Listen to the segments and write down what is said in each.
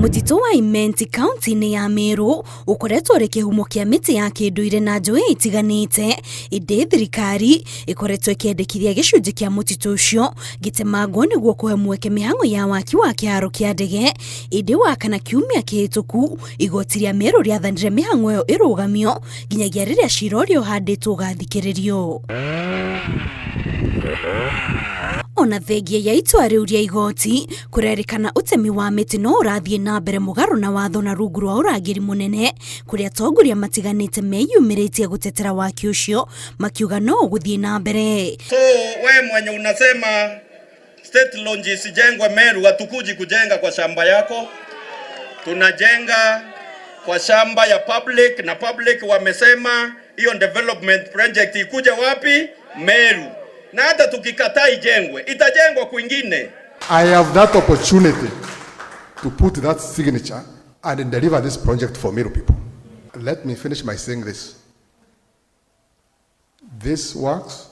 Mũtitũ wa Imenti kaunti-inĩ ya Meru ũkoretwo ũrĩ kĩhumo kĩa mĩtĩ ya kĩndũire na njũĩ itiganĩte, ĩndĩ thirikari ĩkoretwo ĩkĩendekithia gĩcunjĩ kĩa mũtitũ ũcio gĩtemangwo nĩguo kũhe mweke mĩhang'o ya waki wa kĩharo kĩa ndege. Ĩndĩ Wakana kiumia kĩhĩtũku, igoti rĩa Meru rĩathanire mĩhang'o ĩyo ĩrũgamio nginyagia rĩrĩa cira ũrĩa ũhandĩtwo ũgathikĩrĩrio. Ona thengia ya itua rĩu rĩa igoti, kũrerĩkana ũtemi wa mĩtĩ no ũrathiĩ na mbere mũgarũ na watho na rungu rwa ũrangĩri mũnene, kũrĩa atongoria matiganĩte meyumĩrĩtie gũtetera waki ũcio makiuga no ũgũthiĩ na mbere. So we mwenye unasema State Lodge isijengwe Meru, hatukuji kujenga kwa shamba yako, tunajenga kwa shamba ya public, na public wamesema hiyo development project ikuje wapi? Meru. Na hata tukikataa ijengwe, itajengwa kwingine. I have that opportunity to put that signature and deliver this project for Meru people. Let me finish by saying this. This works.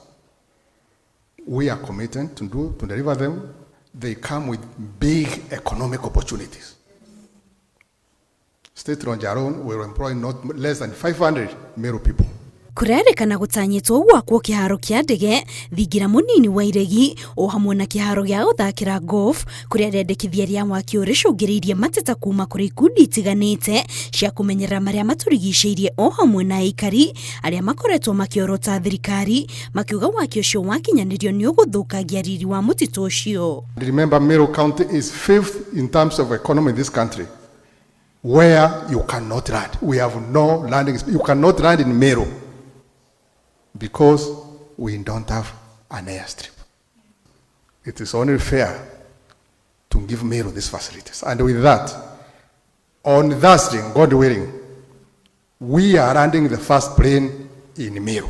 We are committed to deliver them. They come with big economic opportunities. State Lodge alone will employ not less than 500 Meru people. Kũrerĩkana gũtanyĩtwo gwakwo kĩharo kĩa ndege thingira mũnini wa iregi o hamwe na kĩharo gĩa gũthakĩra golf, kũrĩa rĩendekithia rĩa waki ũrĩcũngĩrĩirie mateta kuma kũrĩ ikundi itiganĩte cia kũmenyerera marĩa matũrigicĩirie o hamwe na aikari arĩa makoretwo makĩorota thirikari makiuga waki ũcio wakinyanĩrio nĩ ũgũthũkangia riri wa mũtitũ ũcio. Remember, Meru County is fifth in terms of economy in this country, where you cannot land. We have no landing. You cannot land in Meru because we don't have an airstrip. It is only fair to give Meru these facilities. And with that, on Thursday, God willing, we are landing the first plane in Meru.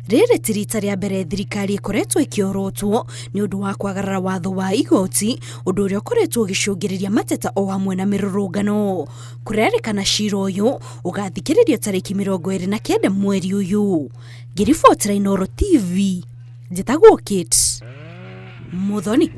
Rĩrĩ ti rita rĩa mbere thirikari ĩkoretwo ĩkĩorotwo nĩ ũndũ wa kwagarara watho wa igoti, ũndũ ũrĩa ũkoretwo ũgĩcũngĩrĩria mateta o hamwe na mĩrũrũngano. Kũrerĩkana cira ũyũ ũgathikĩrĩrio tarĩki 29 mweri ũyũ. Ngĩribotera Inooro TV, njĩtagwo Kate Muthoni.